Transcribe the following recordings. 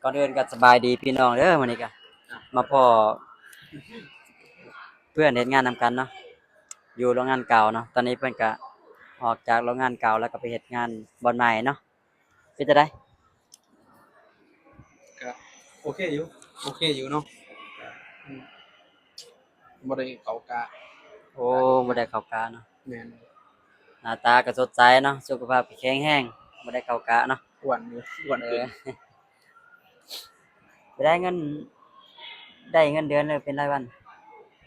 ກ່ອນອື່ນກໍສະບາຍດີພີ່ນ້ອງເດີ. ມື້ນີ້ກໍມາພໍ້ເພື່ອນເຮັດງານນຳກັນເນາະ ຢູ່ໂຮງງານເກົ່າເນາະ. ຕອນນີ້ເພິ່ນກໍອອກຈາກໂຮງງານເກົ່າ ແລ້ວກໍໄປເຮັດງານບ່ອນໃໝ່ເນາະ. ເປັນຈັ່ງໃດ? ກໍໂອເຄຢູ່ ໂອເຄຢູ່ເນາະ. ອືມ ບໍ່ໄດ້ເຂົ້າກະ. ໂອ້ ບໍ່ໄດ້ເຂົ້າກະເນາະ. ແມ່ນ. ໜ້າຕາກໍສົດໃສເນາະ, ສຸຂະພາບກໍແຂງແຮງ, ບໍ່ໄດ້ເຂົ້າກະເນາະ. ອ້ວນຢູ່ ອ້ວນຂຶ້ນ. ເອີ ໄປໄດ້ເງິນ ໄດ້ເງິນເດືອນ ຫຼືເປັນລາຍວັນ?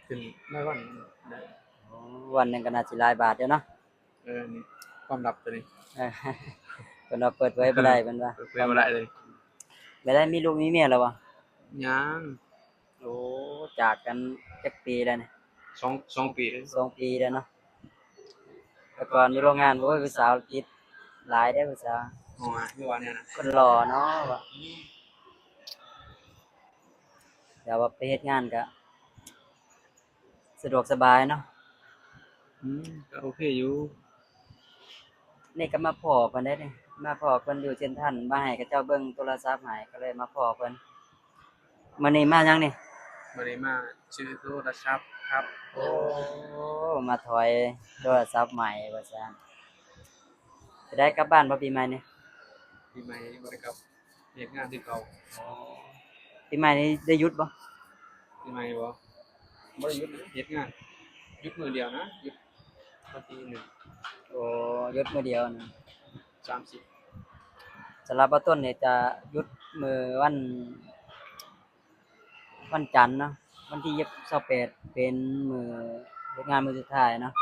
ເປັນລາຍວັນ. ໂອ້ ວັນໜຶ່ງກໍໜ້າຊິຫຼາຍບາດຢູ່ເນາະ. ເອີ ນີ້ຄວາມລັບຕົວນີ້. ເອີ ເພິ່ນວ່າເປີດເຜີຍບໍ່ໄດ້ ເພິ່ນວ່າ ເປີດເຜີຍບໍ່ໄດ້ເລີຍ. ໄປໄດ້ມີລູກມີເມຍແລ້ວບໍ່? ຍັງ. ໂອ້ ຈາກກັນຈັກປີແລ້ວນີ້? ສອງ ສອງປີ. ສອງປີແລ້ວເນາະ. ແຕ່ກ່ອນຢູ່ໂຮງງານ ໂອ້ຍ ຜູ້ສາວຕິດຫຼາຍເດ້ ຜູ້ສາວ. ໂອ້ຍ ຄືວ່າແນວນັ້ນ. ຄົນຫຼໍ່ເນາະ ວ່າ ແຕ່ວ່າໄປເຮັດງານກະສະດວກສະບາຍເນາະ. ອືມ ກະໂອເຄຢູ່. ນີ້ກໍມາພໍ້ເພິ່ນເດ້ນີ້ ມາພໍ້ເພິ່ນຢູ່ເຊັນທຣັນ ມາໃຫ້ເຂົາເຈົ້າເບິ່ງໂທລະສັບໃຫ້ ກໍເລີຍມາພໍ້ເພິ່ນ. ມື້ນີ້ມາຫຍັງນີ້? ມື້ນີ້ມາຊື້ໂທລະສັບຄັບ. ໂອ້ ມາຖອຍໂທລະສັບໃໝ່ວ່າຊັ້ນ. ຈະໄດ້ກັບບ້ານບໍ່ປີໃໝ່ນີ້? ປີໃໝ່ບໍ່ໄດ້ກັບ. ເຮັດງານຄືເກົ່າ. ອໍ ປີໃໝ່ນີ້ໄດ້ຢຸດບໍ່? ປີໃໝ່ບໍ່? ບໍ່ໄດ້ຢຸດນະ ເຮັດງານ. ຢຸດມື້ດຽວນະ ຢຸດວັນທີໜຶ່ງ. ໂອ້ ຢຸດມື້ດຽວນະ. ສາມສິບ. ສຳລັບບ່າວຕົ້ນນີ້ຈະຢຸດມື້ວັນ ວັນຈັນເນາະ ວັນທີຊາວແປດ ເປັນມື້ເຮັດງານມື້ສຸດທ້າຍເນາະ.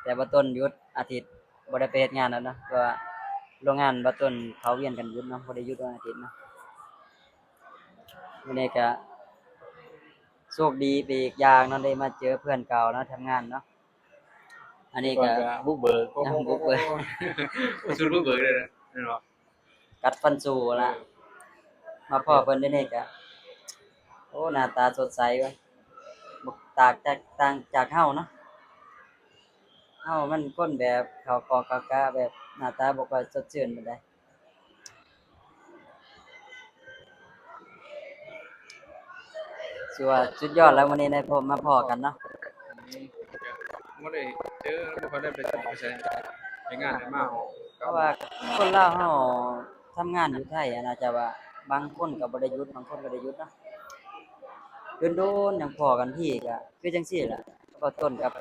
ແຕ່ບ່າວຕົ້ນຢຸດອາທິດ ບໍ່ໄດ້ໄປເຮັດງານແລ້ວເນາະ ເພາະວ່າໂຮງງານບ່າວຕົ້ນເຂົາວຽນກັນຢຸດເນາະ ບໍ່ໄດ້ຢຸດວັນອາທິດເນາະ. ມື້ນີ້ກະໂຊກດີໄປອີກຢ່າງເນາະ ໄດ້ມາເຈີເພື່ອນເກົ່າເນາະ ທຳງານເນາະ. ອັນນີ້ກໍບຸກເບີກ ບຸກເບີກ ໂອ້ ຊຸດບຸກເບີກເລີຍນະ ແມ່ນບໍ່? ກັດຟັນສູ້ລະ ເອີ ມາພໍ້ເພິ່ນໄດ້ນີ້ກະ ໂອ້ ໜ້າຕາສົດໃສເວີ້ຍ ບໍ່ຕ່າງຈາກ ຕ່າງຈາກເຮົາເນາະ. ເຮົາມັນຄົນແບບເຂົ້າກອງເຂົ້າກາ ແບບໜ້າຕາບໍ່ຄ່ອຍສົດຊື່ນປານໃດ. ຖືວ່າສຸດຍອດແລ້ວ ມື້ນີ້ໄດ້ພົບມາພໍ້ກັນເນາະ. ອືມ ບໍ່ໄດ້ເຈີ ບໍ່ຄ່ອຍໄດ້ໄປໃສ ໄປໃສ ໄປງານໄດ້ມາ ເພາະວ່າຄົນລາວເຮົາທຳງານຢູ່ໄທ ອາດຈະວ່າບາງຄົນກໍບໍ່ໄດ້ຢຸດ ບາງຄົນກໍໄດ້ຢຸດເນາະ. ດົນໆ ຈັ່ງພໍ້ກັນທີ ກໍຄືຈັ່ງຊີ້ແຫຼະ ບ່າວຕົ້ນກັບ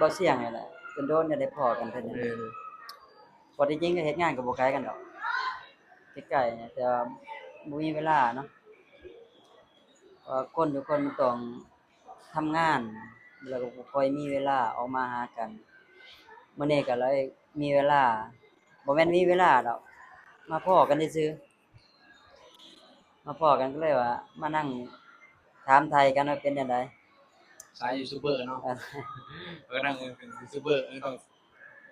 ບ່າວຊຽງນີ້ແຫຼະ ດົນໆ ຈະໄດ້ພໍ້ກັນເທື່ອໜຶ່ງ. ແມ່ນ. ເພາະທີ່ຈິງກໍເຮັດງານກໍບໍ່ໄກກັນດອກ ໃກ້ໆ ແຕ່ວ່າບໍ່ມີເວລາເນາະ ເພາະວ່າຄົນທຸກຄົນມັນຕ້ອງທຳງານ ແລ້ວກໍບໍ່ຄ່ອຍມີເວລາອອກມາຫາກັນ. ມື້ນີ້ກໍເລີຍມີເວລາ ບໍ່ແມ່ນມີເວລາດອກ ມາພໍ້ກັນຊື່ໆ ມາພໍ້ກັນກໍເລີຍວ່າມານັ່ງຖາມໄຖ່ກັນວ່າເປັນຈັ່ງໃດ ສາຍຢູທູບເບີເນາະ. ເອີ ເອີ ນັ່ງເປັນຢູທູບເບີ ເອີ ຕ້ອງ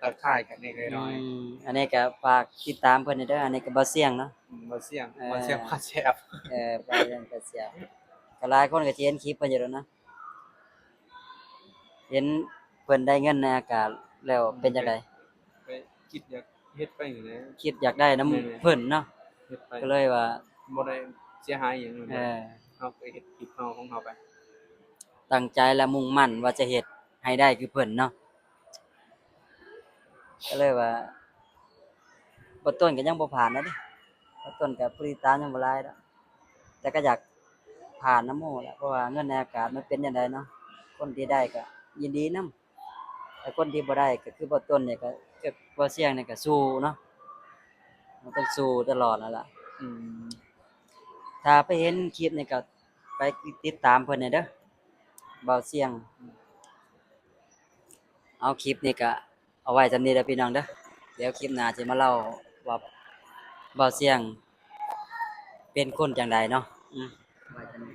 ທັກທາຍກັນເລັກນ້ອຍ. ອືມ ອັນນີ້ກໍຝາກຕິດຕາມເພິ່ນແດ່ເດີ ອັນນີ້ກໍບ່າວຊຽງເນາະ. ອືມ ບ່າວຊຽງ ເອີ ບ່າວຊຽງພາແຊບ. ເອີ ບ່າວຊຽງພາແຊບ ກໍຫຼາຍຄົນກໍຊິເຫັນຄລິບເພິ່ນຢູ່ແລ້ວນະ. ເຫັນເພິ່ນໄດ້ເງິນໃນອາກາດແລ້ວເປັນຈັ່ງໃດ? ໄປຄິດຢາກເຮັດໄປຫັ້ນແຫຼະ ຄິດຢາກໄດ້ນຳ ແມ່ນໆ ເພິ່ນເນາະ ເຮັດໄປ ກໍເລີຍວ່າບໍ່ໄດ້ເສຍຫາຍຫຍັງ. ເອີ ເຮົາກໍເຮັດຄລິບເຮົາຂອງເຮົາໄປ ຕັ້ງໃຈ ແລະ ມຸ່ງໝັ້ນວ່າຈະເຮັດໃຫ້ໄດ້ຄືເພິ່ນເນາະ. ກໍເລີຍວ່າ ບ່າວຕົ້ນກໍຍັງບໍ່ຜ່ານນະເດ້ ບ່າວຕົ້ນກໍຜູ້ຕິດຕາມຍັງບໍ່ຫຼາຍດອກ ແຕ່ກໍຢາກຜ່ານນຳໝູ່ແຫຼະ ເພາະວ່າເງິນໃນອາກາດມັນເປັນຈັ່ງໃດເນາະ. ຄົນທີ່ໄດ້ກໍຍິນດີນຳ ແຕ່ຄົນທີ່ບໍ່ໄດ້ກໍຄືບ່າວຕົ້ນນີ້ ກໍຄືບ່າວຊຽງນີ້ກໍສູ້ເນາະ ມັນຕ້ອງສູ້ຕະຫຼອດນັ້ນລະ. ອືມ ຖ້າໄປເຫັນຄລິບນີ້ກໍໄປຕິດຕາມເພິ່ນແດ່ເດີ ບ່າວຊຽງ. ເອົາ ຄລິບນີ້ກະເອົາໄວ້ສ່ຳນີ້ເດີພີ່ນ້ອງເດີ ດຽວຄລິບໜ້າຊິມາເລົ່າວ່າບ່າວຊຽງເປັນຄົນຈັ່ງໃດເນາະ. ອືມ ໄວ້ສ່ຳນີ້